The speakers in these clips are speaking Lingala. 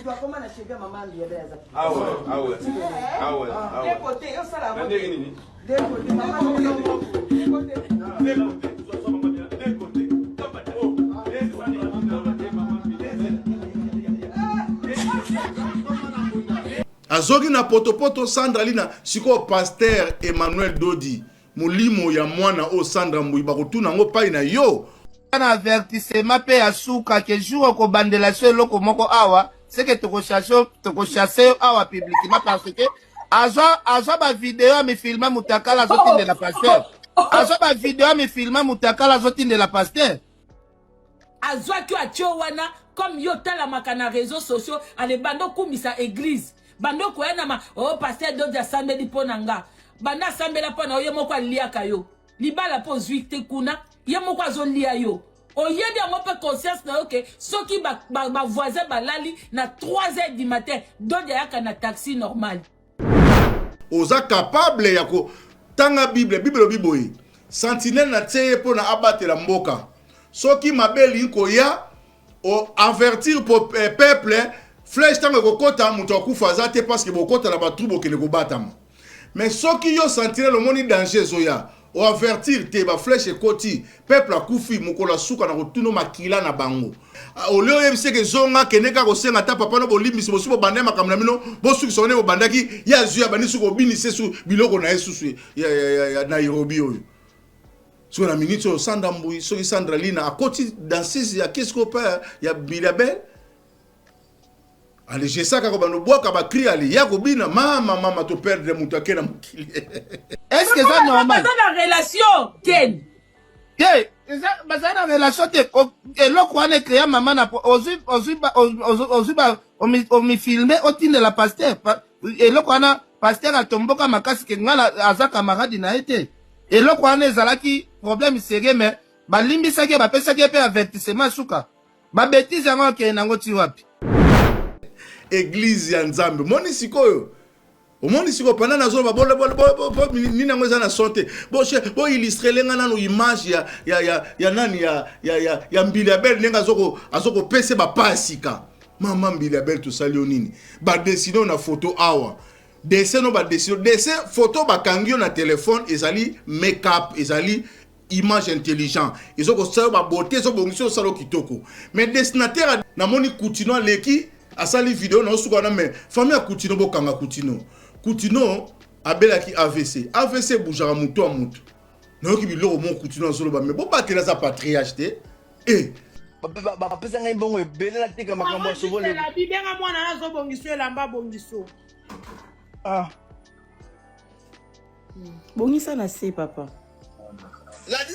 Moto akoma na cheville ya mama Mbiabel aza. Ah ouais, ah ouais. Ah ouais, ah ouais. Deux côtés, yo sala Na ndenge nini? Deux côtés, mama Deux côtés. Deux côtés. Azoki na potopoto Sandra Lina sikoyo pasteur Emmanuel Dodi molimo ya mwana oyo Sandra Mbuyi bakotuna yango pai na yo. Na avertissement pe ya suka ke jour okobandela so eloko moko awa seke tokochasse yo awa publiquement parce que azwa azwa ba video ya mifilma mutakala azotindela pasteur, azwa ba video ya mifilma mutakala azotindela pasteur. Azwaki yo atie yo wana comme yo otalamaka na réseaux sociaux, ale banda okumisa église, banda okoya na ma oh pasteur Dodi asambeli mpo na nga, banda asambela mpo na yo, ye moko aliaka yo libala mpo ozwi te kuna, ye moko azolia yo. Oyebi yango mpe conscience na yo ke soki ba voisin ba balali na 3 heures du matin, Dodi ayaka na taxi normal. Oza capable ya kotanga Bible. Bible elobi boye: sentinelle na tie ye mpona abatela mboka, soki mabe elingi koya, o avertir po peuple. Flèche ntango ekokota, moto akufa aza te, parce que bokota na batrou, bokende kobatama. Mais soki yo sentinelle omoni danger ezoya, oavertir te, baflèche ekoti, peuple akufi, mokolo asuka na kotuna makila na bango. Olie oyebisi eke ezonga, kende kaka kosenga ata papa no bolimbisi. Bosi bobanda makambo na bino, bosukisa wane bobandaki. Ye azwi, abandi suki obinisi su biloko na ye susu ya Nairobi oyo. Soki na minute oyo Sandra Mbui, soki Sandra Lina akoti danseuse ya kesko pa ya Bilabel, alejesa kaka bando bwaka bacri, ale ya kobina mama mama, to perdre moto ake na mokili. Est ce que eza normal? Baza na relation, Ken. Te, baza na relation te. Eloko wana ecréa mama na ozwi ozwi ozwi ba omifilme, otindela pasteur eloko wana. Pasteur atomboka makasi ke nga aza camarade na ye te. Eloko wana ezalaki problème sérieux, mais balimbisaki ye, bapesaki ye mpe avertissement. Suka babêtises yango akende nango ti wapi? Église ya Nzambe, moni sikoyo, omoni sikoyo pendant nazoloba nini yango eza na son te. Boillustrele nga nanu image ya nani ya Mbili ya Bele, ndenge azokopesa bapa ya sika. Mama Mbili ya Bele, tosali yo nini? Badessine na photo awa, dessin no badessine, dessin photo bakangi yo na telefone, ezali make-up, ezali image intelligent, ezokosala yo babeauté, ezobongisa yo, osala yo kitoko. Mais dessinateur namoni Kutino aleki asali video na osuka wana. Mais famille ya Kutino, bokanga Kutino. Kutino abelaki AVC. AVC ebougeaka moto ya moto. Nayoki biloko moko Kutino azoloba, mais bobatela, aza patriarche te e. Bapesa ngai mbongo ebele, natika makambo ya sobole. Bibenga mwana azobongisa elamba, abongiso. Ah. Bongisa na se, papa. Ladi.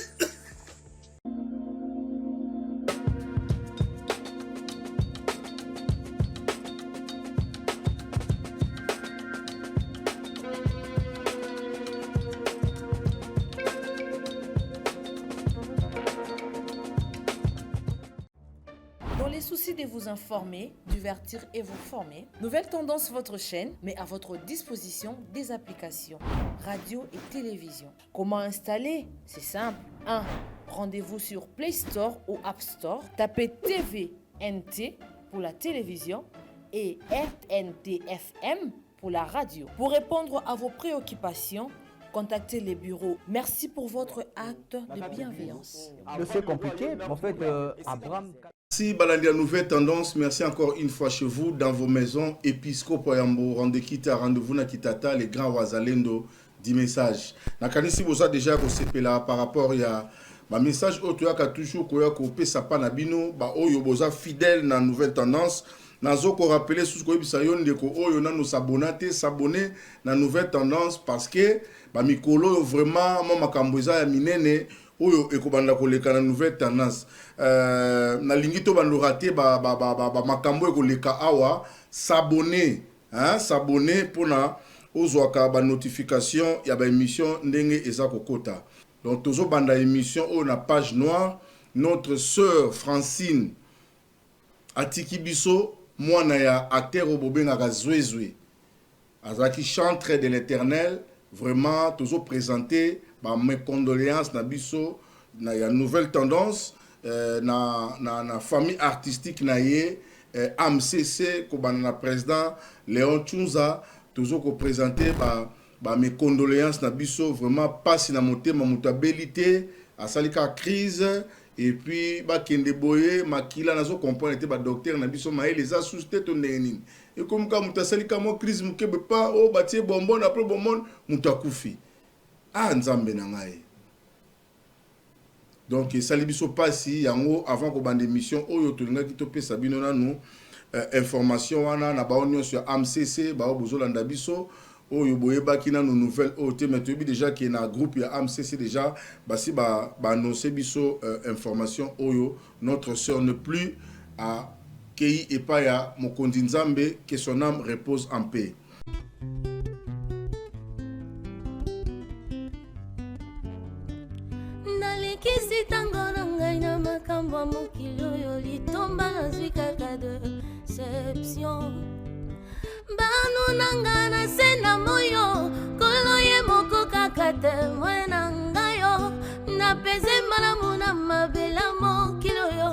Dans les soucis de vous informer, divertir et vous former, Nouvelle Tendance, votre chaîne, met à votre disposition des applications, radio et télévision. Comment installer? C'est simple. 1. Rendez-vous sur Play Store ou App Store. Tapez TVNT pour la télévision et RNTFM pour la radio. Pour répondre à vos préoccupations, contactez les bureaux. Merci pour votre acte de bienveillance. C'est compliqué. En fait, Abraham. Merci balandi ya Nouvelle Tendance, merci encore une fois chez vous, dans vos maisons. Episcopo Yambo, Rendekita, rendez-vous na Kitata, les grands Wazalendo, 10 messages. Nakanisi boza déjà kosepela par rapport ya ba message oyo toyaka toujours koya kopesa pa na bino ba oyo boza fidèle na Nouvelle Tendance. Nazo ko rappeler susu, koyebisa yo ndeko oyo nanu s'abonna te, s'abonner na Nouvelle Tendance, parce que ba mikolo oyo vraiment mwa makambo eza ya minene oyo ekobanda koleka na Nouvelle Tendance. Nalingi to bando rate bamakambo ekoleka awa. S'abonner, hein, s'abonner mpona ozwaka banotification ya baémission ndenge eza kokota. Donc tozobanda émission oyo na page noire. Notre sœur Francine atiki biso, mwana ya acteur oyo bobengaka Zwezwe, azalaki chantre de l'Éternel. Vraiment tozoprésente ba condoléance na biso na ya Nouvelle Tendance na famille artistique na ye. eh, AMCC kobanda na président Léon Tshunza tozo ko présenter ba ba mes condoléances na biso vraiment pasi na motema moto abeli te asali kaka crise et puis bakende boye makila nazo comprendre te ba docteur na biso mayele eza susu te to ndenge nini ekomi kaka moto asali kaka mwa crise moke pa oyo oh, batie bonbon après bonbon moto akufi ah nzambe na ngai Donc esali biso pasi yango avant kobanda emission oyo tolingaki topesa bino nanu euh, information wana na bao nyonso ya AMCC bao bozolanda biso oyo boyebaki nanu nouvelle oyo te mais toyebi déjà ke na groupe ya AMCC déjà basi ba, ba annoncer biso euh, information oyo notre sœur ne plus à kei epai ya mokonzi Nzambe que son âme repose en paix. Nalekisi ntango na ngai na makambo ya mokili oyo litomba nazwi kaka deception banu na nga na se na moyo kolo ye moko kaka temwe na ngai yo napeze malamu na mabela mokili oyo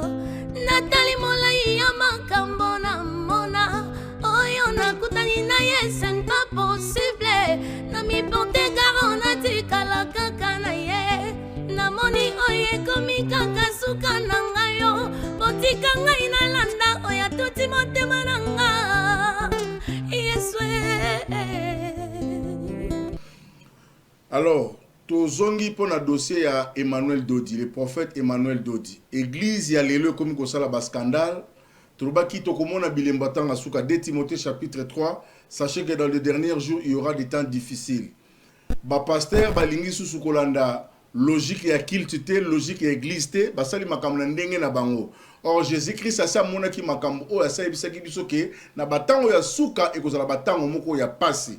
natali molai ya makambo na mona oyo nakutani na ye ce n'est pas possible na miporte garo natikala kaka na ye namoni oyo ekomi kaka suka na ngai yo botika ngai nalanda oyo atuti motema na nga yesu Alors, tozongi mpo na dossier ya Emmanuel Dodi, le prophète Emmanuel Dodi. Eglise ya lelo ekomi kosala ba scandale. Tolobaki tokomona bilembo ya ntango ya suka. 2 Timothée chapitre 3, sachez que dans les derniers jours, il y aura des temps difficiles. Ba pasteurs balingi susu kolanda logique ya culte te, logique ya eglise te, basali makambo na ndenge na bango. Or Jésus-Christ asi amonaki makambo oyo asi ayebisaki biso ke na batango ya suka ekozala batango moko ya pasi.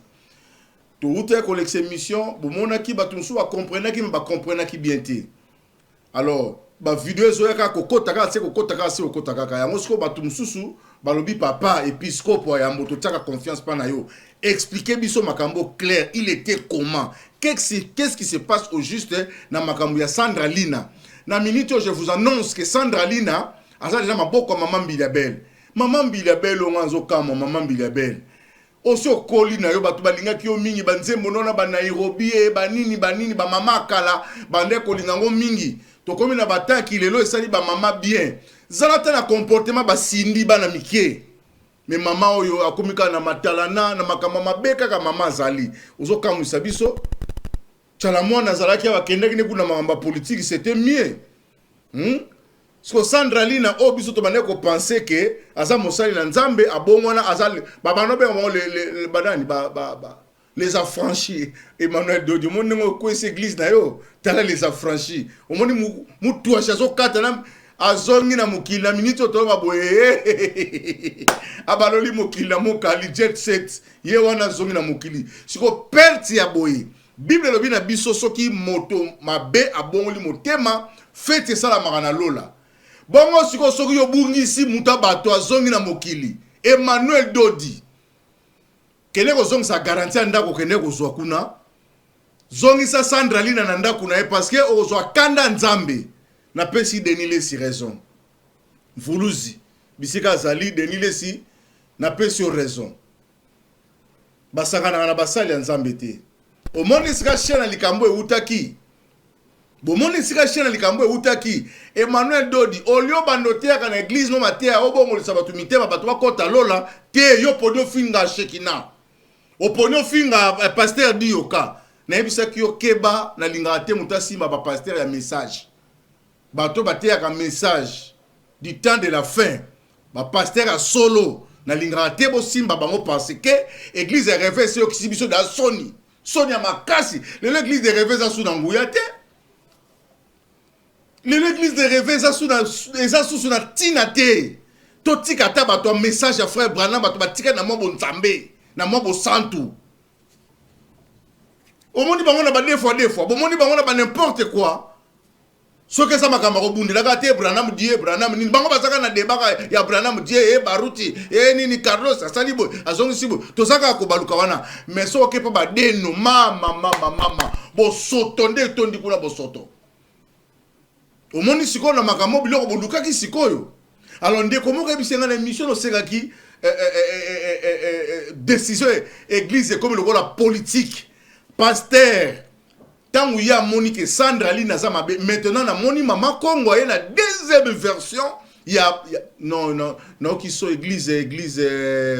Towutaki kolekisa emission, bomonaki bato mosusu ba comprenaki mais ba comprenaki bien te. Alors ba video ezoya kaka kokota kaka se kokota kaka se kokota kaka yango sikoyo bato mosusu balobi papa episcopo ya yambo totiaka confiance mpa na yo explique biso makambo clair il était comment qu'est-ce qui se passe au juste na makambo ya Sandra Lina na minute oyo je vous annonce que Sandra Lina aza deja maboko ya mama Mbilia Belle mama Mbilia Belle onga azokamwa mama Mbilia Belle Osi okoli na yo bato balingaki yo mingi ba nzembo no na ba Nairobi e ba nini ba nini ba mama ya kala bande kolinga ngo mingi tokomi na ba temps ki lelo esali ba mama bien zala ata na comportement ba Cindy bana mike mais mama oyo akomi kaka na matalana na makambo mabe kaka mama azali ozokamwisa biso Tshala mwana azalaki awa akendaki ne kuna makambo ya politique c'était mieux hmm? Siko Sandra Lina oyo biso tobandaki ko penser que aza mosali na Nzambe abongwana aza babanda obenga bango le, le, banani ba, ba, ba, les affranchis Emmanuel Dodi omoni ndenge okwesi eglise na yo tala les affranchis omoni mutuashi azokata na azongi na mokili na miniti oyo toloba boye abaloli mokili na mokali jet set ye wana azongi na mokili siko perte ya boye Bible elobi na biso soki moto mabe abongoli motema feti esalamaka na lola. Bongo sikoyo soki yo obungisi moto ya bato azongi na mokili Emmanuel Dodi kende kozongisa garantie ya ndako okende kozwa kuna zongisa Sandra Lina na ndako na ye parce que okozwa kanda Nzambe. Napesi Denis Lessi raison. Mvuluzi bisika azali Denis Lessi napesi yo raison. Basakanaka na basali ya Nzambe te. Omoni esika chaine ya likambo ewutaki? Bomoni esika chaine ya likambo ewutaki? Emmanuel Dodi, au lieu obanda oteyaka na eglise no mateya obongolisa bato mitema bato bakota lola, te yo oponi ofinga Shekina. Oponi ofinga eh, pasteur Diyoka. Nayebisaki yo keba, nalingaka te moto asimba ba pasteur ya message. Bato bateyaka message du temps de la fin ba pasteur ya solo nalingaka te bosimba bango parce que eglise ya reveil eseyokisi biso da soni soni ya makasi lelo eglise de reveil eza su na nguya te lelo eglise de reveil eza susu na ntina te totika ata bato ya message ya frère Branham bato batika na mwa bonzambe na mwa bosantu omoni bango na ba deux fois deux fois bomoni bango na ba n'importe quoi soki eza makambo ya kobundelaka te Branham die Branham nini bango bazaka na debaka ya Branham die e Baruti e nini Carlos asali boye azongisi boye toza kaka kobaluka wana mais soki oke mpe badeno mama mama mama bosoto nde etondi kuna bosoto omoni sikoyo na makambo biloko bolukaki sikoyo. Alors ndeko moko ayebisi nga na émission nosekaki eh, eh, eh, décision église ekomi lokola politique. Pasteur ntango ye amoni ke Sandra Lina aza mabe, maintenant namoni mama Kongo aye na deuxième version ya non non, naoki so église église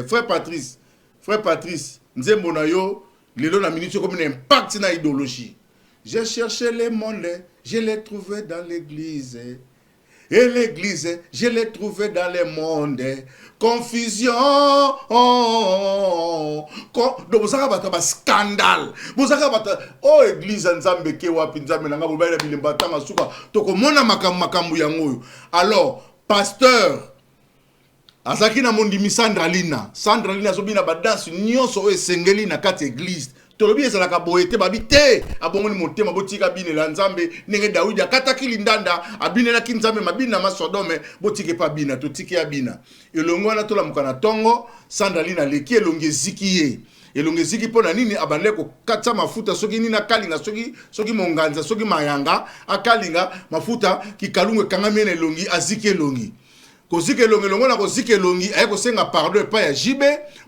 frère Patrice, frère Patrice, nzembo na yo lelo na minute ekomi na impact na idéologie. J'ai cherché le monde, je l'ai trouvé dans l'église. Et l'église, je l'ai trouvé dans le monde. Confusion. Donc, vous avez un scandale. Vous avez un oh, église, nzambe ke wapi, nzambe nanga, bobaye na bilemba tanga suka. Tokomona makambo makambo yango. Alors, pasteur, azalaki na mondimi Sandra Lina. Sandra Lina azobina badanse nyonso oyo esengeli na kati église. Tolobi ezalaka boye te, babi te, abongoli motema, botika binela Nzambe ndenge Dawidi akataki lindanda, abinelaki Nzambe mabina ma Sodome, botika epa bina, totiki abina. Elongo wana tolamuka na tongo, Sandra Lina aleki elongi eziki ye. Elongi eziki mpo na nini? Abandaki kokatisa mafuta soki nini akalinga, soki soki monganza, soki mayanga, akalinga mafuta, kikalungu ekangami ye na elongi, aziki elongi. Kozika elongi elongo na kozika elongi, aye kosenga pardon epai ya JB,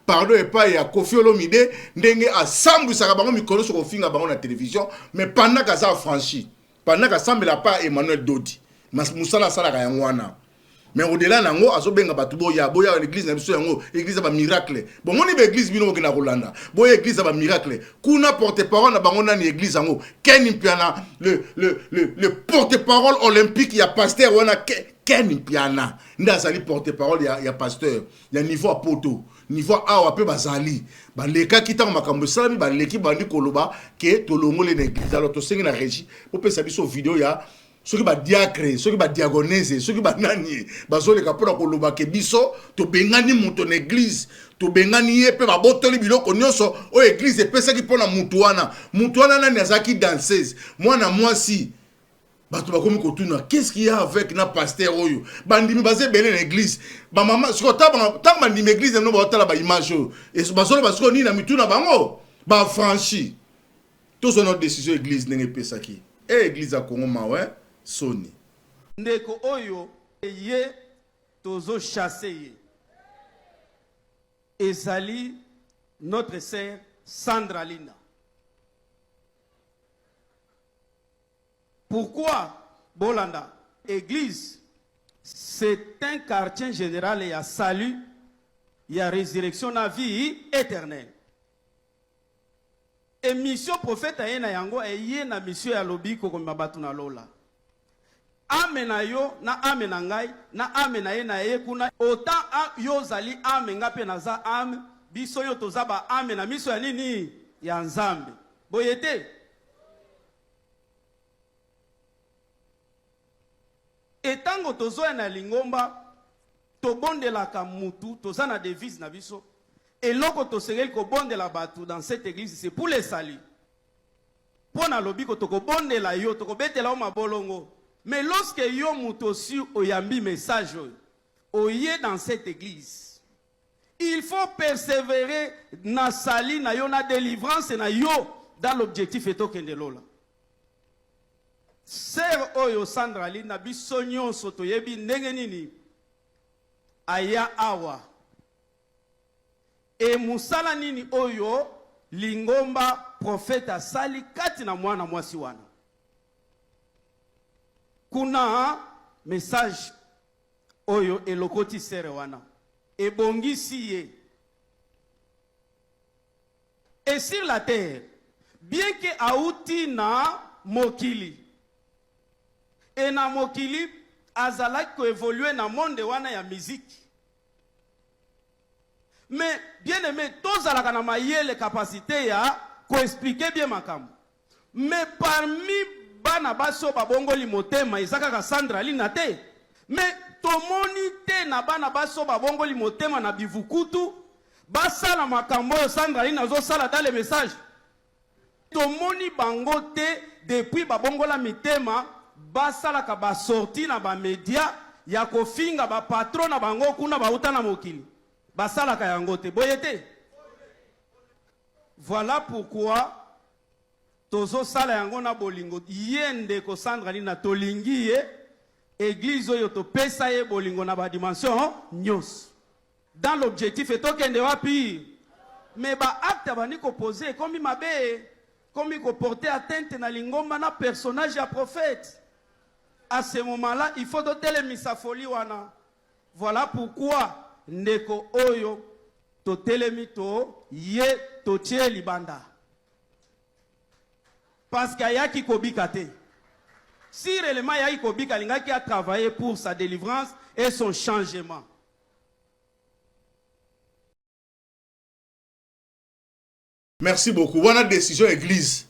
pardon epai ya Koffi Olomide, ndenge asambwisaka bango mikolo nyonso kofinga bango na télévision, mais pendant qu'aza affranchi, pendant qu'asambela epai ya Emmanuel Dodi, mosala asalaka yango wana. Mais au-delà nango azobenga bato boya boya l'église na biso yango église ya bamiracle. Bomoni baeglise bino bokenda kolanda boya église ya bamiracle kuna, porte parole na bango nani? Église yango Ken Mpiana, le porte parole olympique ya pasteur wana. Ken Mpiana nde azali porte parole ya pasteur ya niveau ya poto, niveau awa mpe bazali balekaki. Ntango makambo esalami, baleki bandi koloba ke tolongoli na église. Alors tosengi na régie popesa biso video ya soki badiacre, soki badiaconesse, soki banani bazoleka mpona koloba ke biso tobengani moto na église, tobengani ye mpe babotoli biloko nyonso oyo église epesaki mpona mutu wana. Mutu wana nani? Azalaki danseuse, mwana mwasi. Bato bakomi kotuna: qu'est-ce qu'il y a avec na pasteur oyo? Bandimi baza ebele na église, bamama. Sikoyo ntango bandimi église na bino baotala baimage oyo, bazoloba sikoyo nini na mitu na bango? Bafranchi tozwa na décision église ndenge epesaki e église ya Congo. Mawe, soni. Ndeko oyo ye tozochasse ye ezali notre sœur Sandra Lina. Pourquoi? Bolanda, église c'est un quartier général ya salut, ya résurrection na vie éternelle. Émission prophète aye na yango, eye na mission ya lobiko, komema bato na lola. Âme na yo na âme na ngai na âme na ye na ye kuna, autant yo ozali âme, nga mpe naza âme, biso yo toza ba âme na miso ya nini? Ya Nzambe. Boye te? Etango tozoya na lingomba, tobondelaka mutu, toza na devise na biso. Eloko tosengeli kobondela bato dans cette église, c'est pour le salut, mpo na lobiko. Tokobondela yo, tokobetela yo mabolongo, mais lorsque yo moto osi oyambi message oyo, oye dans cette église, il faut persévérer na salut na yo, na délivrance na yo, dans l'objectif etokende lola. Sœur oyo Sandra Lina, biso nyonso toyebi ndenge nini aya awa e mosala nini oyo lingomba prophète asali kati na mwana mwasi wana kuna. Message oyo elokoti sœur wana, ebongisi ye. Et sur la terre, bien que auti na mokili e na mokili, azalaki koévolue na monde wana ya musique, mais bien aimé, tozalaka na mayele, capacité ya koexpliquer bien makambo. Mais parmi bana basi oyo babongoli motema, eza kaka Sandra Lina te. Mais tomoni te na bana basi oyo babongoli motema na bivukutu basala makambo oyo Sandra Lina azosala dans le message. Tomoni bango te. Depuis babongola mitema, basalaka basortie na bamédia ya kofinga bapatron na bango kuna bauta na mokili. Basalaka yango te. Boye te? Voilà pourquoi tozosala yango na bolingo. Ye ndeko Sandra Lina, tolingi ye. Eglise oyo topesa ye bolingo na ba dimension nyonso. Dans l'objectif et tokende wapi? Mais ba actes abandi ko poser ekomi mabe, ekomi ko porter atteinte na lingomba na personnage ya prophète. À ce moment-là, il faut totelemisa folie wana. Voilà pourquoi ndeko oyo totelemi to ye totie libanda. Parce que ayaki kobika te. Si réellement ayaki kobika, alingaki a travailler pour sa délivrance et son changement. Merci beaucoup. Wana décision église.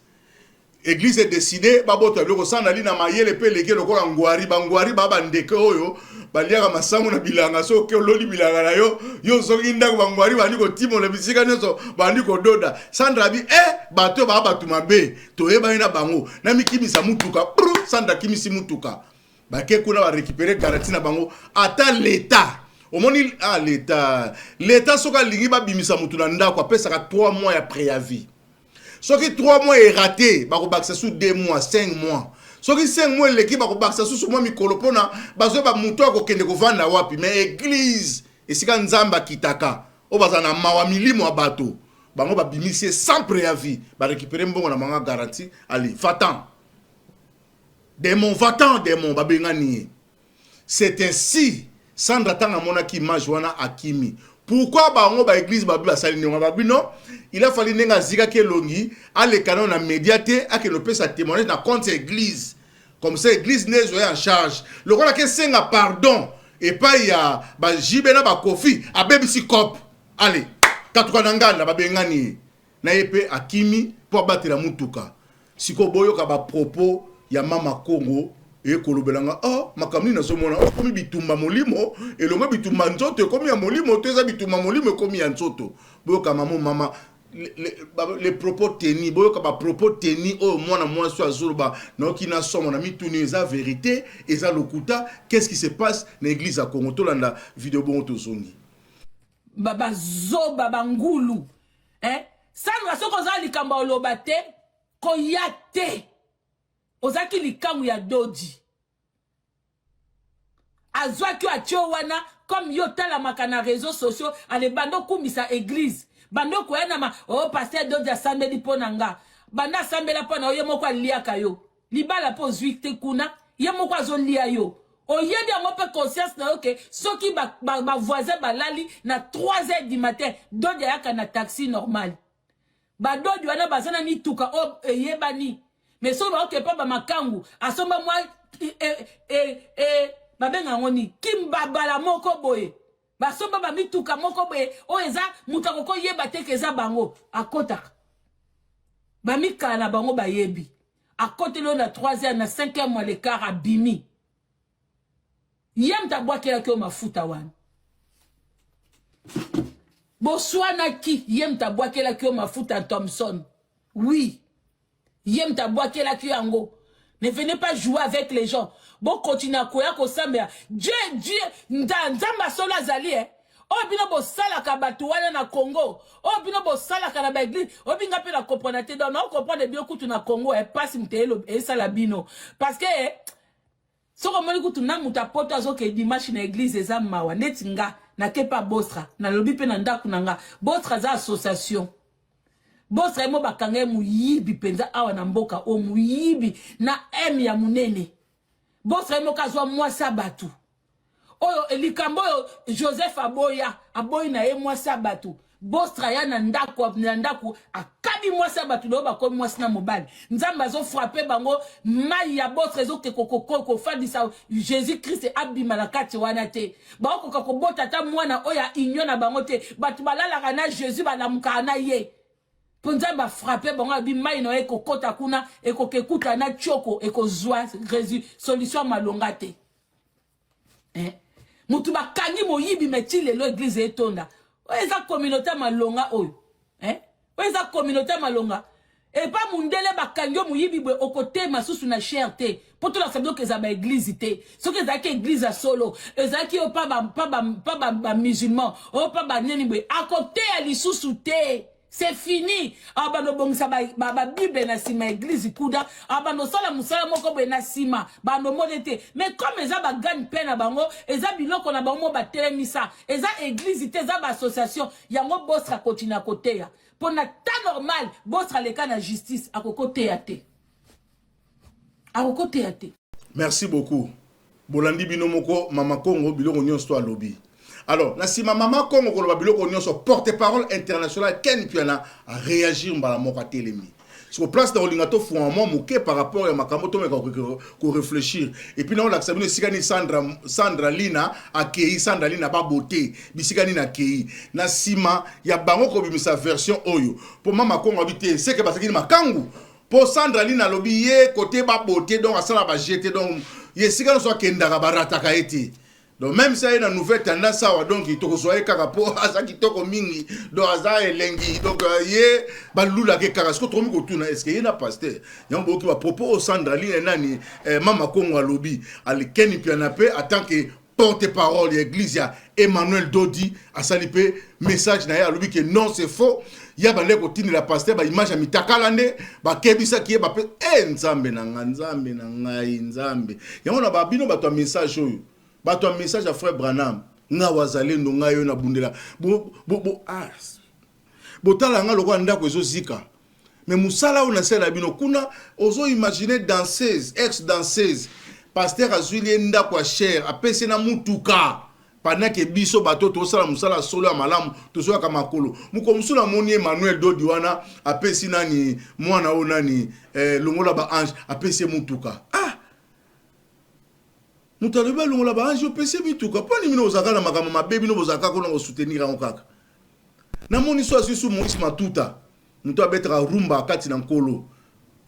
Église est décidée babota biloko sana li na mayele pe leke lokola ngwari ba ngwari ba bandeke oyo baliaka masango na bilanga soki ololi bilanga na yo yo ozongi ndako bangwari bandi kotimola bisika nyonso bandi kododa sandra abi e bato baa bato mabe toyebani na bango namikimisa motuka bru sandra akimisi motuka bake kuna barécupere garantie na bango ata leta omoni ah, leta leta soki alingi babimisa motu na ndako apesaka 3 mois ya préavis soki 3 mois erate bakobakisa su 2 mois 5 mois soki 5 mois eleki bakobakisa susu mwa mikolo mpona bazoyeba moto akokende kovanda wapi mais eglise esika nzambe akitaka oyo bazala na mawa milimo ya bato bango babimisi ye sans préavis barécupere mbongo na bango ya garantie allez va-t'en démon va-t'en démon babengani ye C'est ainsi Sandra tanga amonaki image wana akimi. Pourquoi bango ba église babi basali ndenge wana babi non il a fallu ndenge azikaki elongi aleka nano na media te akende opesa témoignage na compte ya église comme ça église nde ezoya en charge lokola kesenga pardon epai ya ba JB na ba Kofi abebisi cop allez katuka na nganda babengani ye na ye mpe akimi mpo abatela motuka sikoyo boyoka ba propos ya mama Kongo ekolobela nga oh makambo nini nazomona oh, ekomi bitumba molimo elongo bitumba nzoto ekomi ya molimo to eza bitumba molimo ekomi ya nzoto boyoka mama mama les propos teni boyoka ba propos teni oyo mwana mwasi oyo azoloba nayoki na somo na mituni eza verité eza lokuta qu'est-ce qui se passe na église ya Congo tolanda video bongo tozongi bazoba bangulu eh? Sandra soki oza likambo oloba te koya te ozalaki likangu ya dodi azwaki yo atio wana comme yo otalamaka na réseaux sociaux ale banda okumisa église banda okoya na ma oh pasteur dodi asambeli mpo na nga banda asambela mpo na yo ye moko aliaka yo libala mpo ozwi te kuna ye moko azolia yo oyebi yango mpe conscience na yo ke soki bavoisin ba, ba balali na 3 heures du matin dodi ayaka na taxi normal badodi wana baza na mituka oyo eyebani mais soki baoke mpa bamakangu asomba mwa e, e, e, e, babenga yango nini kimbabala moko boye basomba bamituka moko boye oyo eza moto akoki oyeba te ke eza bango akotaka bamikala na bango bayebi akoteli oyo na 3 heures na 5 heures moins le quart abimi ye moto abwakelaki oyo mafuta wana boswanaki ye moto abwakelaki yo mafuta Thomson oui ye moto abwakelaki yo yango ne venez pas jouer avec les gens bokontinua koya kosambela dieu dieu nzambe asolo azali eh? oyo bino bosalaka bato wana na congo oyo bino bosalaka na baeglise oyo binga mpe na comprendre te donc naocomprendre bino kutu na congo epasi moto esala bino parce que soki omoni kutu na moto apoto azoke dimanche na eglise eza mawa neti nga nake pa bostra nalobi mpe na ndako na nga bostra aza association bostra ye mo bakanga ye moyibi mpenza awa na mboka oyo moyibi na m ya monene bostra ye moko azwa mwasi ya bato oyo likambo oyo joseph aboya aboyi na ye mwasi ya bato bostra ya na ndako na ndako akabi mwasi ya bato lelo bakomi mwasi na mobali nzambe azofrape bango mai ya bostra ezoke kofandisa jésus krist abima na kati wana te bakokoka kobota ata mwana oyo ya union na bango te bato balalaka na jésus balamukaka na ye mpo nzambe afrape bango abi mai na yo ekokota kuna ekokekuta na tioko ekozwa solution ya malonga te eh? Mutu bakangi moyibi me ti lelo eglise etonda. Oyo eza communauté ya malonga oyo. Eh? Oyo eza communauté ya malonga. Epa mundele bakangi yo moyibi boye okotema susu na chair te. Po tolakisa biloko eza ba eglise te. Soki ezalaki eglise ya solo, ezalaki yo pa ba pa ba pa ba, ba musulman, oyo pa ba nini boye akoteya lisusu te. C'est fini. Abanda obongisa ba, ba, ba Bible na sima église kuda. Abanda osala musala moko boye na sima. Bando mone te. Mais comme eza ba gagne pain na bango, eza biloko na bango mo batelemisa. Eza église te, eza ba association. Yango bostra continue koteya. Pona temps normal, bostra leka na justice akokoteya te. Akokoteya te. Merci beaucoup. Bolandi bino moko mama Kongo biloko nyonso to alobi. Alors, na sima mama Kongo koloba biloko nyonso porte-parole international Ken Piana a réagir mbala moko atelemi. Siko place na kolinga tofunga mwa moke par rapport ya makambo tomeka ko réfléchir. Et puis na olakisa bino esika nini Sandra, Sandra Lina akei, Sandra Lina ba beauté, bisika nini akei. Na sima ya bango kobimisa version oyo. Po mama Kongo abi te, seke bazalaki ni makangu. Po Sandra Lina alobi ye kote ba beauté donc asala ba jeu te donc ye esika nyonso akendaka barataka ye te. Donc même si aye na nouvelle tendance awa donc tokozwa ye kaka po aza kitoko mingi donc aza elengi donc euh, ye balulaka ye kaka sikoyo tokomi kotuna est ce que ye na pasteur yango boyoki ba propos oyo Sandra Lina nani eh, mama Kongo alobi alikeni Mpiana pe en tant que porte-parole ya église ya Emmanuel Dodi asali pe message na ye alobi que non c'est faux ya bande kotindela pasteur ba image ya mitakala nde bakebisaki ye bape e nzambe na nga nzambe na ngai nzambe yango na ba bino bato ya message oyo bato ya message ya frère Branham nga wazalendo ngai oyo nabundela bo, bo, bo, ah. botala nga lokola ndako ezozika mais mosala oyo nasala bino kuna ozo imaginer danseuse ex danseuse pasteur azwili ye ndako ya cher apesi ye na mutuka pendant ke biso bato tosala mosala solo ya malamu tozoyaka makolo mokolo mosusu namoni Emmanuel Dodi wana apesi nani mwana oyo nani eh, longola ba ange apesi ye mutuka ah moto alobi alongola ba ange opesi ye mituka mpo nini bino bozalaka na makambo mabe bino bozalaka kuna kosoutenir yango kaka namoni so azwi su Moïse Matuta moto abetaka rumba kati na nkolo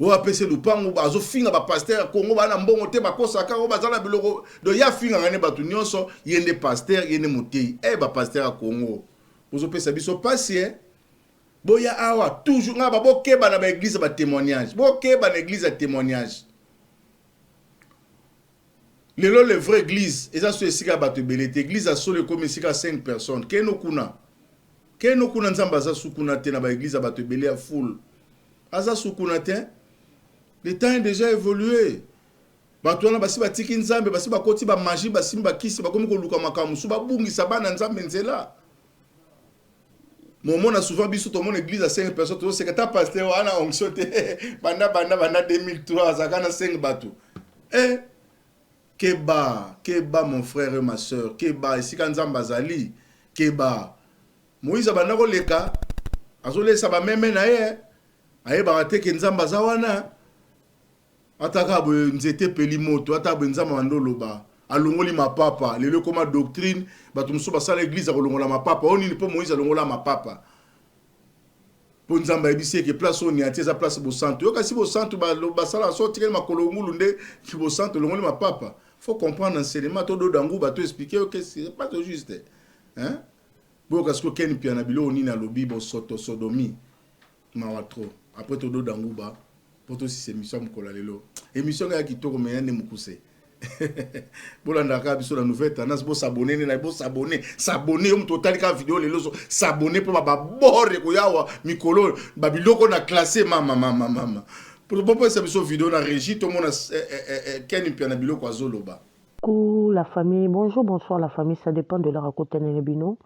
oyo apesi lupangu azofinga bapasteur ya Congo baa na mbongo te bakosaka oyo baza na biloko donc ye afingaka nde bato nyonso ye nde pasteur ye nde motei e bapasteur ya Congo bozopesa biso pasi e boya awa toujours nga babokeba na baeglise ya batémoignage bokeba na église ya témoignage lelo le vrai église eza so esika ya bato ebele te église ya solo ekomi esika ya 5 personnes keno kuna keno kuna nzambe aza su kuna te na baeglise ya bato ebele ya foule aza su kuna te le temps est déjà évolué bato wana basi batiki nzambe basi bakoti bamagie basimbi bakisi bakomi koluka makambo mosusu babungisa bana nzambe nzela momona souvent biso tomona église ya 5 personnes tozoseka ta pasteur wana onction te banda banda banda 2003 azalaka na 5 bato eh keba keba mon frère et ma soeur keba esika nzambe azali keba Moïse abanda koleka azolesa bameme na ye ayebaka te ke nzambe aza wana ata kaka boye nzete epeli moto ata boye nzambe abanda oloba alongoli mapapa lelo ekoma doctrine bato mosusu basala église ya kolongola mapapa oyo nini mpo Moïse alongola mapapa mpo nzambe ayebisi eke place oyo niati eza place bosantu yo kasi bosantu basala so otikali makolo ngulu nde bosantu olongoli mapapa faut comprendre enseignement tododa nguba to expliquer yo qu'est-ce pas juste hein boyoka sikoyo Ken Mpiana biloko nini alobi bosoto sodomie mawa trop après tododa nguba mpo tosisa émission ya mokolo ya lelo émission ngai ya kitoko me ya nde mokuse bolandaka kaka biso na nouvelle tendance bosabone nde na bosabone sabone yo moto otali kaka video lelo so sabone mpo babor ekoyawa mikolo babiloko na classe mama mama mama bopesa biso video na régie tomona eh, eh, eh, Ken Mpiana biloko azoloba. Coucou la famille, bonjour, bonsoir la famille, ça dépend de l'heure à bino.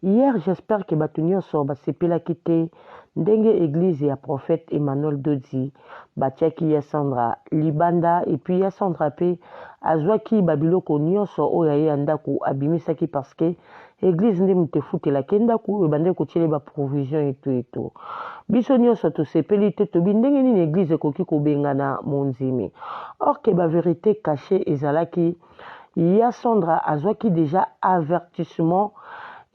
Hier, j'espère que bato nyonso basepelaki te ndenge église ya prophète Emmanuel Dodi batiaki ya Sandra libanda et puis ya Sandra pe azwaki ba biloko nyonso oyo aye ya ndako abimisaki parce que église nde moto efutelaki ndako oyo ebandaki kotiele ba provision eto eto. Biso nyonso tosepeli te tobi ndenge nini église ekoki kobengana mondimi. Or que ba vérité cachée ezalaki ya Sandra azwaki déjà avertissement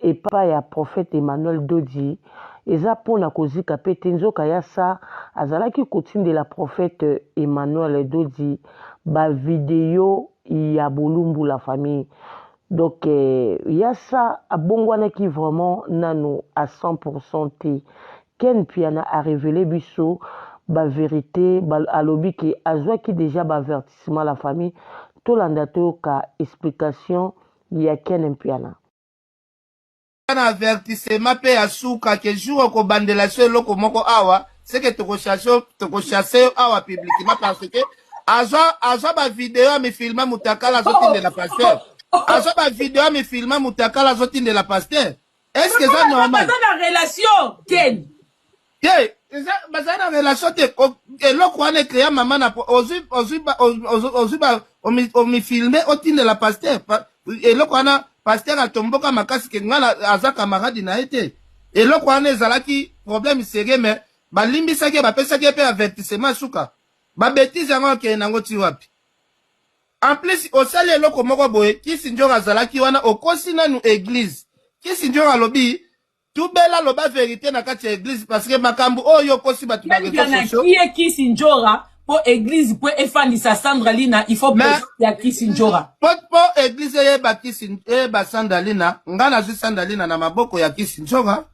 epai ya prophète Emmanuel Dodi eza pona kozika pe te nzoka ya sa azalaki kotindela prophète Emmanuel Dodi ba video ya bolumbu la famille donc ya sa abongwanaki vraiment nanu à 100% te Ken Mpiana a revele biso ba verite alobi ke azwaki dejà ba avertissement la famille tolanda toyoka explication ya Ken Mpiana. Na avertissement mpe ya suka ke jour okobandela so eloko moko awa, seke tokochasse yo awa publiquement, parce que azwa bavideo ya mifilma mutakala, azotindela pasteur. Azwa bavideo ya mifilma mutakala, azotindela pasteur. Est ce que eza normal? Baza na relation, Ken. Te, bazali na relation te. Eloko wana ecréa mama na ozwi omifilme, otindela pasteur. Eloko wana, pasteur atomboka makasi ke ngai aza camarade na ye te. Eloko wana ezalaki problème sérieux, mais balimbisaki ye, bapesaki ye mpe avertissement. Suka babêtises yango, akende nango ti wapi? En plus, osali eloko moko boye, Kisi Njoro azalaki wana, okosi nanu église. Kisi Njoro alobi tubela, loba vérité na kati ya église, parce que makambo oyo okosi bato ba réseaux sociaux. Kie Kisi Njora mpo église mpo efandisa Sandra Lina, il faut Mais- ya Kisi Njora. Po église eyeba Kisi, eyeba Sandra Lina, nga nazwi Sandra Lina na maboko ya Kisi Njora.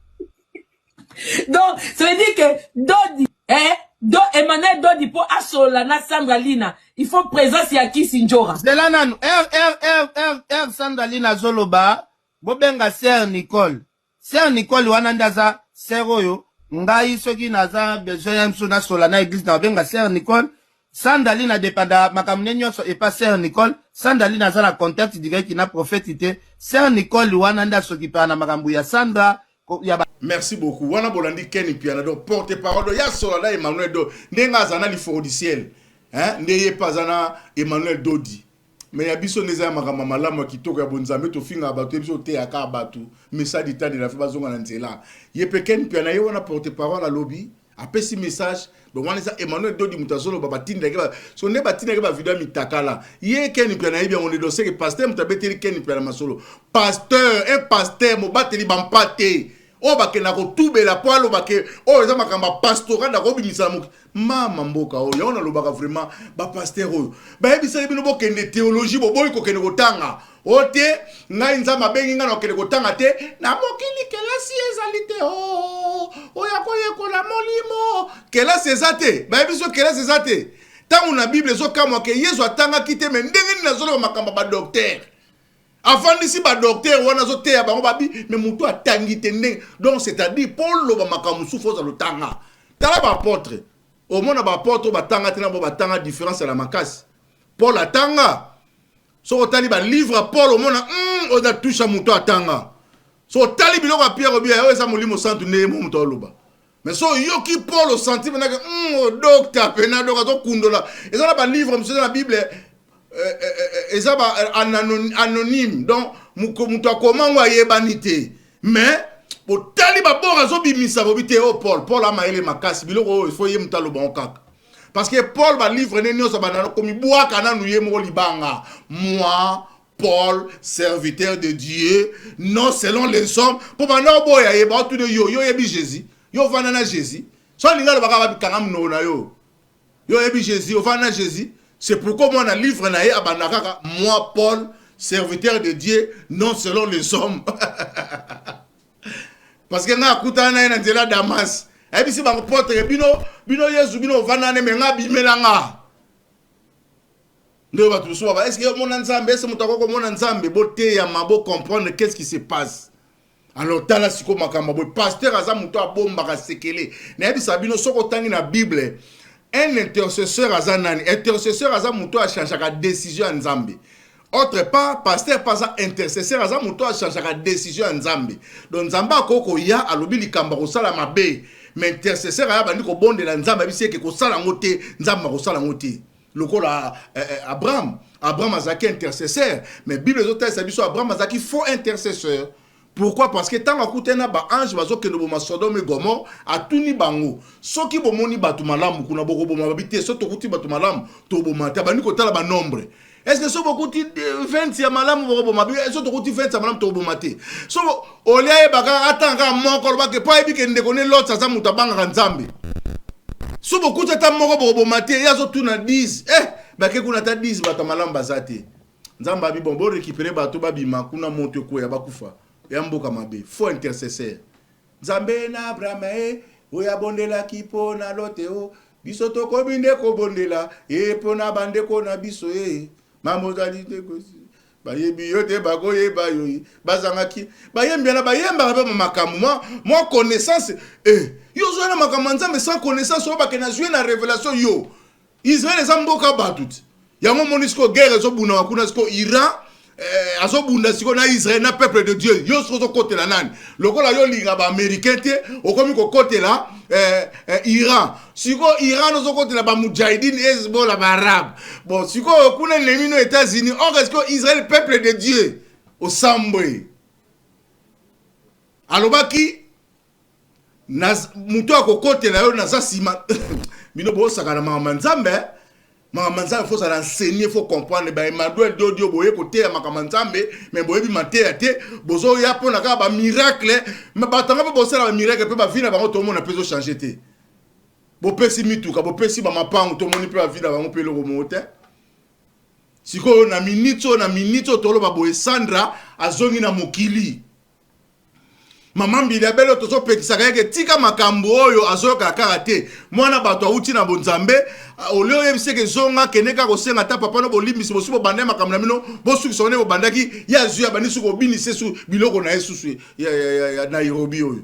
Donc ça veut dire que Dodi, eh, do Emmanuel Dodi, mpo asola na Sandra Lina, il faut présence ya Kisi Njora. Zela nanu. R R R R R, Sandra Lina azoloba bobenga sœur Nicole. Sœur Nicole wana nde aza sœur oyo ngai soki naza besoin ya miso nasola na église, na babenga sœur Nicole. Sandra Lina dépenda makambo ne nyonso epa sœur Nicole. Sandra Lina aza na contact direct na prophète te. Sœur Nicole wana nde asokipaka na makambo ya Sandra ya ba. Merci beaucoup. Wana bolandi Ken Piana, donc porte parole do ya sola na Emmanuel Do, ndenge aza na liforo du ciel, hein, nde ye mpe aza na Emmanuel Dodi. Mais ya biso nde eza ya makambo ya malamu, ya kitoko, ya bonzambe. Tofingaka bato, ye biso toteyaka bato message du temps de la fin, bazonga na nzela. Ye mpe Ken Piana, ye wana porte parole, alobi, apesi message. Donc wana eza Emmanuel Dodi moto azoloba. Batindaki so nde batindaki bavideo ya mitakala. Ye Ken Piana ayebi yango nde. Donc seke pasteur moto abeteli Ken Piana masolo. Pasteur, un pasteur mobateli bampa te oyo bakenda kotubela mpo aloba ke oyo eza makambo ya pastoral na kobimisa na moki. Mama mboka oyo, yango nalobaka vraiment, bapasteur oyo bayebisaki bino bokende théologie, boboyi kokende kotanga. O te, ngai Nzambe abengi ngai na kokende kotanga te. Na mokili kelasi ezali te. O oyo akoyekola molimo, kelasi eza te. Bayebi so kelasi eza te. Ntango na Bible ezokamwa ke Yesu atangaki te, mais ndenge nini azoloba makambo ya badocteur? Afandisi badocteur wana, azoteya bango babi, mais motu atangi te ndenge. Donc c'est-à-dire mpo oloba makambo mosusu, ozala otanga. Tala baapôtre, omona baapôtre oyo batanga te na bo batanga, différence ya na makasi. Paul atanga. Soki otali balivre ya Paul, omona oyo touche moto atanga. So otali biloko ya Pierre, obi oyo eza Molimo Santu nde ye mo moto aloba. Mais so oyoki Paul, osanti mpenake docteur pena. Donc azokundola, eza na balivre mosusu eza na Bible, eza ba anonyme. Donc moto akoma ngo ayebani te, mais botali babor azobimisa, bobi te o Paul, Paul amayele makasi. Biloko oyo ifo ye moto aloba ngo kaka, parce que Paul, balivre ne nyonso bandana komibwaka nanu ye moko libanga: "Moi Paul, serviteur de Dieu, non selon les hommes." Mpo banda oboya ye, baotuna yo: "Yo oyebi Jésus? Yo ovanda na Jésus?" So alingi alobaka, babikanga monoko na yo: "Yo oyebi Jésus? Ovanda na Jésus?" C'est pourquoi moi, na livre na ye, abanda kaka: "Moi Paul, serviteur de Dieu, non selon les hommes", parce que nga akutana na ye na nzela Damas. Ayebisi bango potre: "Bino, bino Yesu, bino ovanda ne, mais nga abimela nga nde." Bato mosusu baba: "Est ce que omona Nzambe? Est ce moto akoki komona Nzambe?" Boteyama, bocomprendre qu'est ce qui se passe. Alors tala sikoyo makambo boye. Pasteur aza moto abombaka sekele. Nayebisa bino, soki otangi na Bible, un intercesseur aza nani? Intercesseur aza moto achangeaka décision ya Nzambe. Autre part, pasteur mpe aza intercesseur, aza moto achangeaka décision ya Nzambe. Donc Nzambe akoki koya, alobi likambo akosala mabe, mais intercesseur aya, bandi kobondela Nzambe, ayebisi eke kosala yango te, Nzambe akosala yango te. Lokola Abraham. Abraham azalaki intercesseur, mais Bible ezotalisa biso Abraham azalaki faux intercesseur. Pourquoi? Parce que ntango akutani na baange bazokende boma Sodome et Gomorrhe, atuni bango: "Soki bomoni bato malamu kuna, bokoboma?" Babi: "Te, so tokuti bato malamu, toboma te." Abandi kotala banombre: "Est ce que so bokuti 20 ya malamu, bokoboma?" "So tokuti 20 ya malamu, tokoboma te." So olia ayebaka, atanga kaka moko, alobake mpo ayebi ke ndeko ne Lot aza moto abangaka Nzambe. "So bokuti ata moko, bokoboma te?" Ye azotuna 10. Bake kuna, ata 10 bato ya malamu baza te. Nzambe abi: "Bon, borécupérer bato, babima kuna, moto ekweya, bakufa ya mboka mabe." Faux intercesseur. Nzambe na Abraham e oyo abondelaki mpo na Lote, o biso tokomi nde kobondela e mpo na bandeko na biso. E mama, ozali ndeko. Bayebi yo te, bakoyeba yo. Bazangaki bayembi wana, bayembaka mpe makambo mwa mwa connaissance. Eh, yo ozoya na makambo ya Nzambe sans connaissance, oyo bakende azwi na révélation. Yo, Israel eza mboka bato ti yango omoni sikoyo guerre ezobunaka kuna. Sikoyo Iran azobunda sikoyo na Israel na peuple de Dieu. Yo sikoyo ozokotela nani? Lokola yo olinga baaméricain te, okomi kokotela Iran. Sikoyo Iran ozokotela bamujahidine, Hezbollah, baarabe. Bon, sikoyo kuna ennemi no États-Unis. Or sikoyo Israel, peuple de Dieu, osambwe. Alobaki moto akokotela yo, naza nsima. Bino bosaka na makambo ya Nzambe. Makambo ya Nzambe, faut ozala enseigné, faut comprendre. Ba Emmanuel Dodio, boye koteya makambo ya Nzambe, mais boyebi mateya te. Bozoya mpona kaka bamiracle. Mais bato yango mpe bosala bamiracle mpe, bavie na bango tomona mpe ezochange te. Bopesi mituka, bopesi bamapangu, tomoni mpe bavie na bango mpe eloko moko te. Sikoyo na miniti oyo, na miniti oyo toloba boye, Sandra azongi na mokili. Mama Mbili Abele oyo tozopekisaka yeke tika makambo oyo, azoyoka kaka te. Mwana bato awuti na bonzambe, olie oyebisi eke zonga, kende kaka kosenga ata papa no bolimbisi. Bosi bobanda makambo na bino, bosukisa wane bobandaki. Ye azwi, abandi suki kobinisa esu biloko na ye susu ya Nairobi oyo.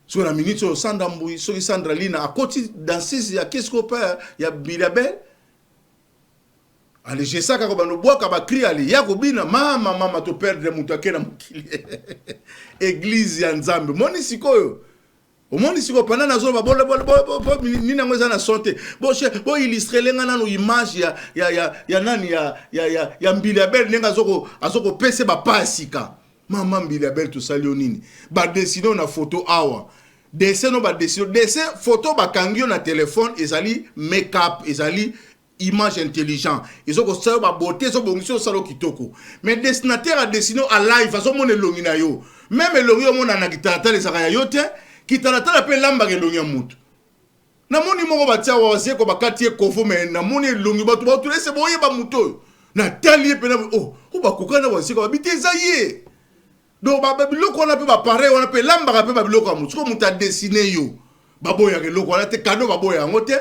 Soki na miniti oyo Sandra Mbui, soki Sandra Lina akoti danseuse ya kesko mpe ya Mbili Abel, alejesa kaka bando bwaka bacri, ale ya kobina. Mama, mama, toperdre moto ake na mokili. Église ya Nzambe, moni sikoyo, omoni sikoyo panda nazoloba nini yango eza na son te. Boillustrele nga nanu image ya nani ya Mbili Abel, ndenge azokopesa bapa ya sika. Mama Mbili Abel, tosali yo nini? Badessine na photo awa, dessin no badessine, dessin photo bakangi yo na telefone, ezali make-up, ezali image intelligent, ezokosala yo babeauté, ezobongisa, osala yo kitoko. Mais dessinateur adessine a live, azomona elongi na yo. Même elongi omona na kitalatala ezalaka ya yo te. Kitalatala mpe elambaka elongi ya motu. Namoni moko batia wazeko, bakati ye kovo, mais namoni elongi, bato baotuna ese boyeba motu oyo. Natali ye mpena, oh, o bakoka na wazeko, babi te eza ye. Donc biloko wana mpe, bapareil wana mpe elambaka mpe babiloko ya motu. Sikoyo moto adessine yo, baboyaka eloko wana te, kado baboya yango te.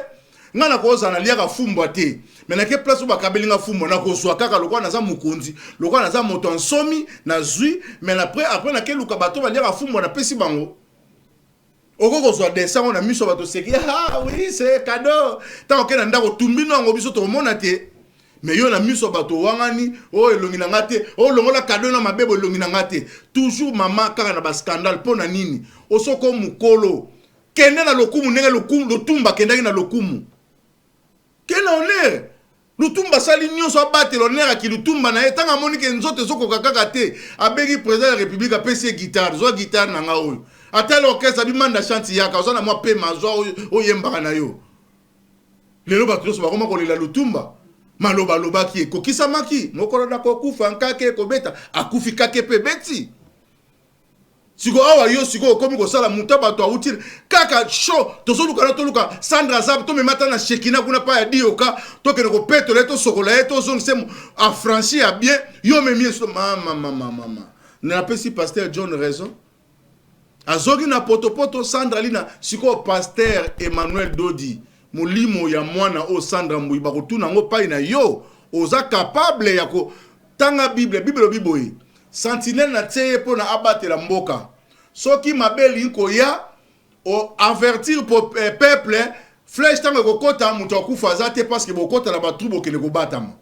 Ngai nakozala naliaka fumbwa te, mais nake place oyo bakabeli nga fumbwa, nakozwa kaka. Lokola naza mokonzi, lokola naza moto ya nsomi, nazwi. Mais après nakeluka bato baliaka fumbwa, napesi bango. Okoki kozwa dessin yango na miso ya bato, oseki: "Ah oui, c'est cadeau." Ntango okei na ndako, otumbi no yango, biso tokomona te. Mais yo na miso ya bato owangani: "Oyo elongi na nga te, oyo longola cadeau na mabe, bo elongi na nga te." Toujours mama kaka na bascandale. Mpo na nini? Osoko mokolo kende na lokumu, ndenge Lutumba akendaki na lokumu. Ke na honneur, Lutumba asali nyonso abatela honneur aki Lutumba na ye. Ntango amoni ke nzoto ezokoka kaka te, abengi président ya République, apesi ye guitare: "Zwa guitare na nga oyo." Atali orchestre, abimanda chanti, yaka, oza na mwa pema, zwa oyembaka na yo. Lelo bato nyonso bakoma kolela Lutumba. Maloba alobaki ekokisamaki: "Mokolo na kokufa, nkake ekobeta." Akufi, kake mpe ebeti. Sikoyo awa yo sikoyo okomi kosala moto bato awuti kaka show. Tozoluka na toluka Sandra Zab, tomema ata na Shekina kuna pa ya Dioka, tokende kopetola ye, tosokola ye, tozongisa affranchi ya bien. Yo memi ye. Mama, mama, mama, napesi pasteur John raison, azoki na potopoto Sandra Lina. Sikoyo pasteur Emmanuel Dodi, molimo ya mwana oyo Sandra Mbui, bakotuna yango pai na yo. Oza capable ya kotanga Bible? Bible elobi boye: sentinelle na tie ye mpo na abatela mboka. Soki mabe elingi koya, avertir peuple. Flèche ntango ekokɔta, moto akufa aza te, parce que bokɔta na batrou, bokende kobatama.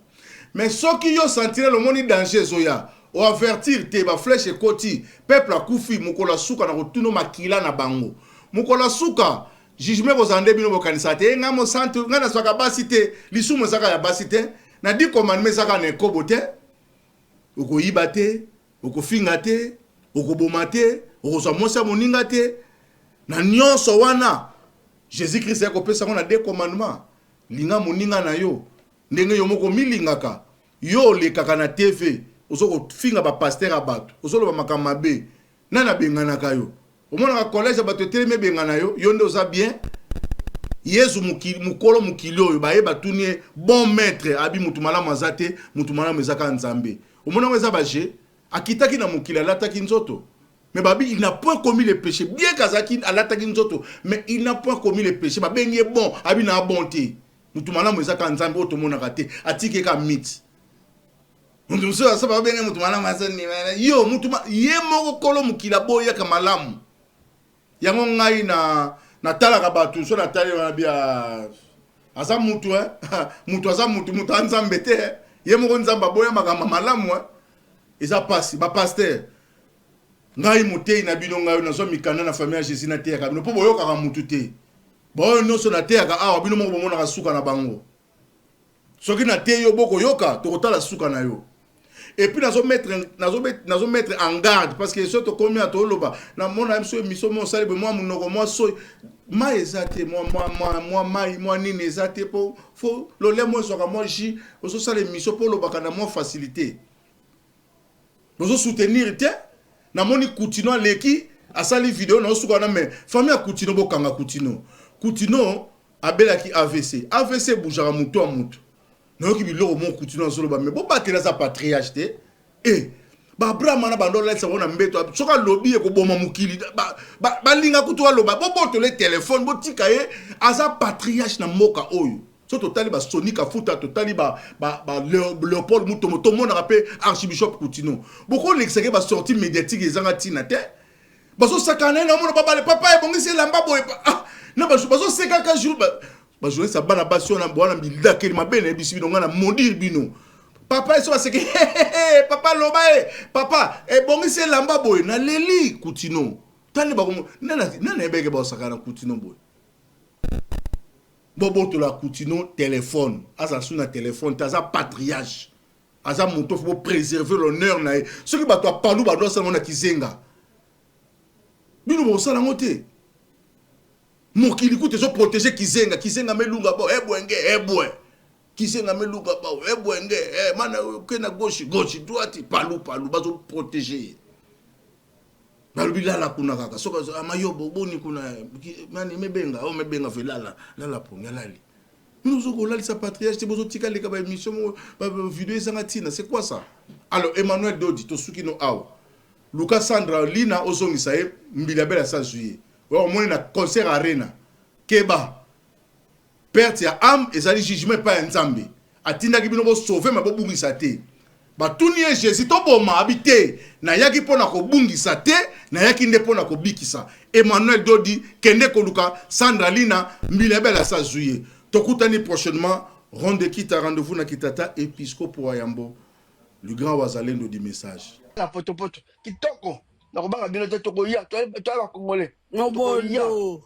Mais soki yo sentinelle omoni danger ezoya, oavertir te, baflèche ekoti, peuple akufi, mokolo ya suka na kotuna makila na bango. Mokolo ya suka, jugement kozala nde bino bokanisa te: "Ngai mosantu, ngai nazwaka basi te." Lisumu ezaka ya basi te. Na 10 commandement ezaka na ekobo te, okoyiba te, okofinga te, okoboma te, okozwa mwasi ya moninga te. Na nyonso wana, Jésus Christ akopesa yango na deux commandement: linga moninga na yo ndenge yo moko milingaka. Yo olekaka na TV, ozo kofinga bapasteur ya bato, ozoloba makambo mabe. Nani abenganaka yo? Omonaka collège ya bato etelemi ebengana yo? Yo nde oza bien. Yesu mokolo mokili oyo, baye batuni ye: "Bon maître," abi: "Mutu malamu aza te, mutu malamu eza kaka Nzambe." Omonango eza baje akitaki na mokili, alataki nzoto. Mais babi il n'a point commis le péché. Bien qu'azalaki, alataki nzoto, mais il n'a point commis le péché. Babengi ye bon, abi: "Na bon te, mutu malamu eza kaka Nzambe oyo tomonaka te." Atiki ye kaka mite. Moto mosusu aza babenge moto malamu aza yo moto ye moko kolo mokili aboyaka malamu. Yango ngai na natalaka bato so natali wana bia aza mutu eh? mutu aza mutu mutu aza nzambe te eh? Ye moko nzambe aboya makambo malamu eh? Eza pasi ba pasteur ngai moteyi na bino ngai nazwa mikanda na famille ya Jesus nateyaka bino mpo boyokaka mutu te baoyo nyonso nateyaka awa bino moko bomonaka suka na bango soki nateyi yo bokoyoka tokotala suka na yo et puis nazo mettre nazo nazo mettre en garde parce que soki tokomi ya toloba namona biso émission mo osali boye mwa monoko mwa soyi mai eza te mwa mwa mwa mwa mai mwa nini eza te mpo fo lolemo ezwaka mwa jus ozosala émission mpo olobaka na mwa facilité bozo soutenir te namoni Kutino aleki asali video na osuka wana mais famille ya Kutino bokanga Kutino Kutino abelaki AVC AVC ebujaka moto ya moto nayoki biloko moko Kutino azoloba mais bobatela aza patriarche te e ba Abraham wana bando olalisa bango na mbeto soki alobi ekoboma mokili balinga kutu aloba bobotole telefone botika ye aza patriarche na mboka oyo soki totali ba Sony Kafuta totali ba, ba, ba Leopold Mutombo tomonaka mpe Archibishop Kutino bokolekisaka ye ba sortie médiatique ezanga ntina te bazosakana na ye naomona babale papa ebongisi elamba boye ah, na bazosekaka jour bajournaliste ya bana basi wana wana bilakeli mabe nayebisi bino ngai na maudire bino papa eso baseki papa loba ye papa ebongisi elamba boye naleli Kutino tani bakomo nani ayebeke basakana na Kutino boye Bobotola Kutino telephone azala su na telephone te aza patriarche aza moto fo bo preserver l'honneur na ye soki bato ya palu bado asala ngo na kizenga bino bokosala yango te mokili kutu ezo protéger kizenga kizenga melunga bo ebwenge eh, ebwe eh, kizenga melunga bo ebwenge eh, eh, mana ke na gauche gauche droite palu palu bazo protéger ye balobi lala kuna kaka soki ah, mayobo boni kuna nani mebenga o oh, mebenga fe lala lala pongi alali bino ozo kolalisa patriarche te bozotika leka ba émission moko ba video ezanga ntina c'est quoi ça alors Emmanuel Dodi tosuki no awa luka Sandra Lina ozongisa ye mbila bela sa zwi ye oyo omoni na concert arena keba Perte ya ame ezali jugement epai ya Nzambe. Atindaki bino bo sauver mais bobungisa te. Batuni ye Jesus toboma abi te nayaki mpo na kobungisa te nayaki nde mpo na kobikisa. Emmanuel Dodi kende koluka Sandra Lina mbila ebele asi azui ye. Tokutani prochainement Ronde Kita rendez-vous na Kitata Episcopo wa yambo le grand wazalendo du message. Na potopoto kitoko nakobanga bino te tokoya toya ba congolais Mobondo.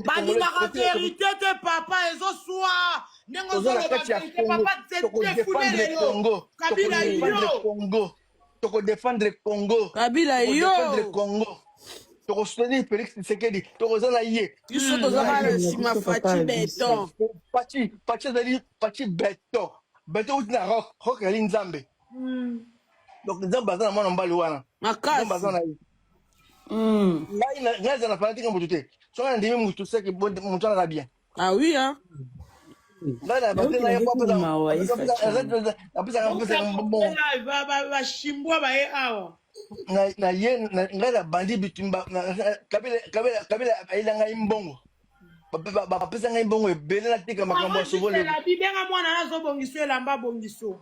Balingaka verite te papa ezoswa ndenge ozoloba verite papa tefune lelo Kabila yo Congo toko défendre Congo Kabila yo défendre Congo toko soutenir Félix Tshisekedi tokozala ye biso tozaka na nsima Fatshi beton Fatshi Fatshi ezali Fatshi beton beton uti na rock rock ezali Nzambe donc Nzambe aza na mwana mobali wana Nzambe aza na ye ngai ngai aza na fanatique ya moto te soki nandimi motu seke motu alaka bien ah oui hein ngai na bate na ye po apesaka mbongo bashimbwa baye awa na ye ngai na bandi bitumba kabila kabila ayela ngai mbongo bapesa ngai mbongo ebele natika makambo ya sobole bibenga mwana nazobongiso elamba bongiso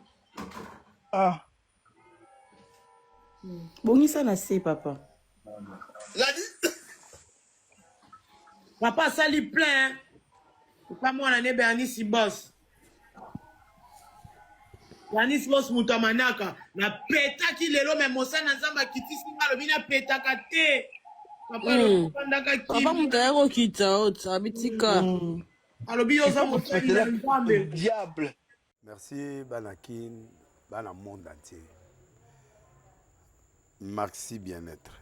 ah Bongisa na se papa. Papa asali plein. Papa mwana ne Bernice Boss. Bernice Boss moto ya manaka. Napetaki lelo me mosali na Nzambe akitisi nga alobi napetaka te. Papa alobi ofandaka Papa kimia. moto aye kokita ot abitika. Alobi yo oza mosali na Nzambe. Diable. Merci bana kin bana monde entier maxi bien etre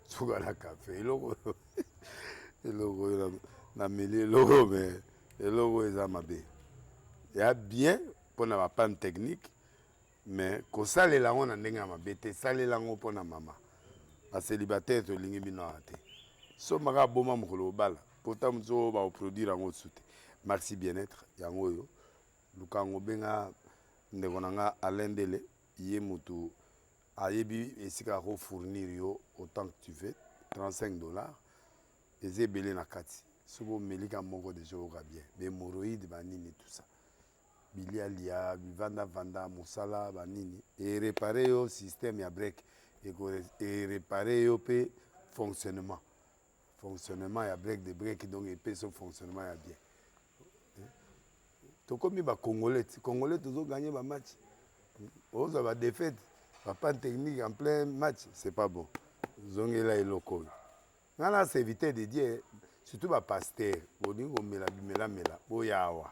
suka na cafe eloko eloko oyo nameli eloko me eloko oyo eza mabe ya bien mpona ba panne technique mais kosalela yango na ndenge ya mabe te salela yango mpona mama ba célibataire tolingi bino awa te somba kaka boma mokolo obala pota mosusu oyo bakoproduire yango mosusu te maxi bien-être yango oyo luka yango benga ndeko na nga Alain Ndele ye motu ayebi esika ako fournir yo autant que tu veux 35 dollars eza ebele na kati soki omeli ka moko deja oyoka bien ba hémorroïde banini tout ça. Bilia lia, bivanda vanda, mosala, ba nini. E reparer yo système ya break. Eko e reparer yo pe fonctionnement. Fonctionnement ya break de break donc epesi yo fonctionnement ya bien. Tokomi ba congolais, congolais tozo gagner ba match. Ozwa ba défaite, ba panne technique en plein match, c'est pas bon. Zongela eloko oyo. Nga na serviteur de Dieu, surtout ba pasteur, bolingi komela bimelamela, boya awa.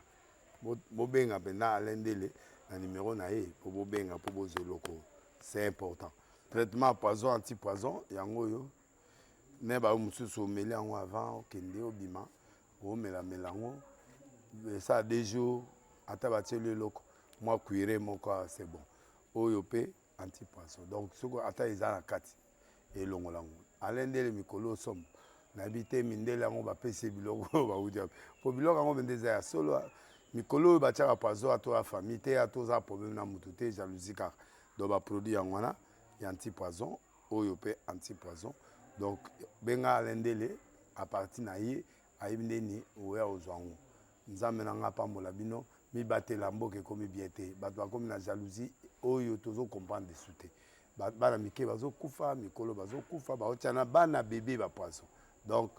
Bobenga mpenza Alain Ndele na numero na ye po bobenga po bozwa eloko oyo. C'est important. Traitement poison anti poison yango oyo ne bayo mosusu omeli yango avant okende obima omelamela yango esala deux jours ata batieli eloko mwa cuire moko awa c'est bon. Oyo mpe anti poison donc soki ata eza na kati elongola yango. Alain Ndele mikolo oyo somo nayebi te mindele yango bapesi ye biloko oyo bawuti wapi po biloko yango mpenza eza ya solo. Mikolo oyo batiaka poison ata oya famille te ata oza problème na mutu te jalousie kaka donc ba produit yango wana ya anti poison oyo mpe anti poison donc benga Alain Ndele à partir na ye ayebi ndeni oya ozwa yango. Nzambe na nga apambola bino mibatela mboka ekomi bien te bato bakomi na jalousie oyo tozo comprendre lisusu te bana mike bazokufa mikolo bazokufa baotia na bana bebe ba poison donc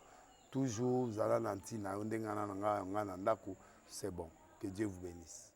toujours zala na ntina yo ndenge na nga na ndako c'est bon que Dieu vous bénisse.